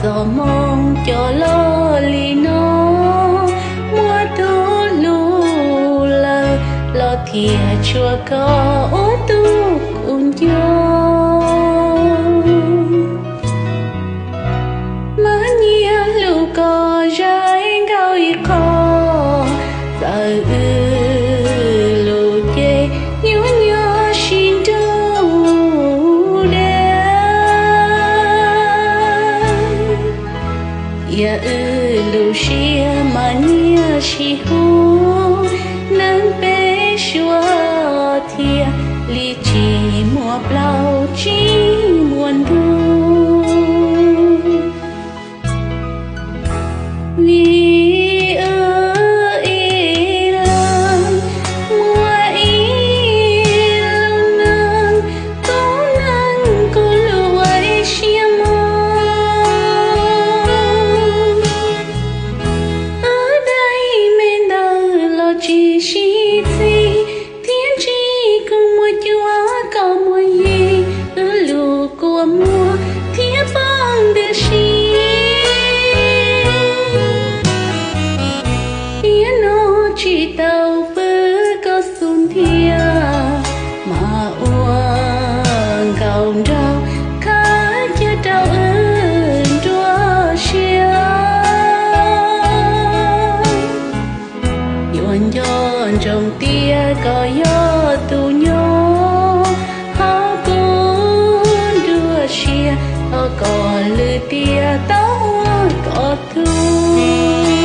Txoj moo coj los li no, muaj tus hlub lawm los thiaj tshua koj ua tus kuv nco. Mas nyias hlub koj zais nkaus ib qho, txawm wb lus ces nyuaj nyuaj sib nrug deb. Cia wb lub siab mas nyias sib hlub, neeg peb suav thiaj li tsis muaj plaub tsis muaj ntug. Vim wb ib leeg muaj ib lub neej, tus neeg kuv hlub ua ib siab mog. Wb daim me ntawd los tsis sib txig, thiab ntsib kuv muaj cuab koj muaj yig, wb lub kua muag thiab poob ntws si. Tiam no tsis tau pw koj xub ntiag, mas ua nkaus nraug khaws cia rau wb nruab siab. Yuav nco ntsoov tias koj yog tus nyob hauv kuv nruab siab, thov kom lwm tiam tau ua koj tug.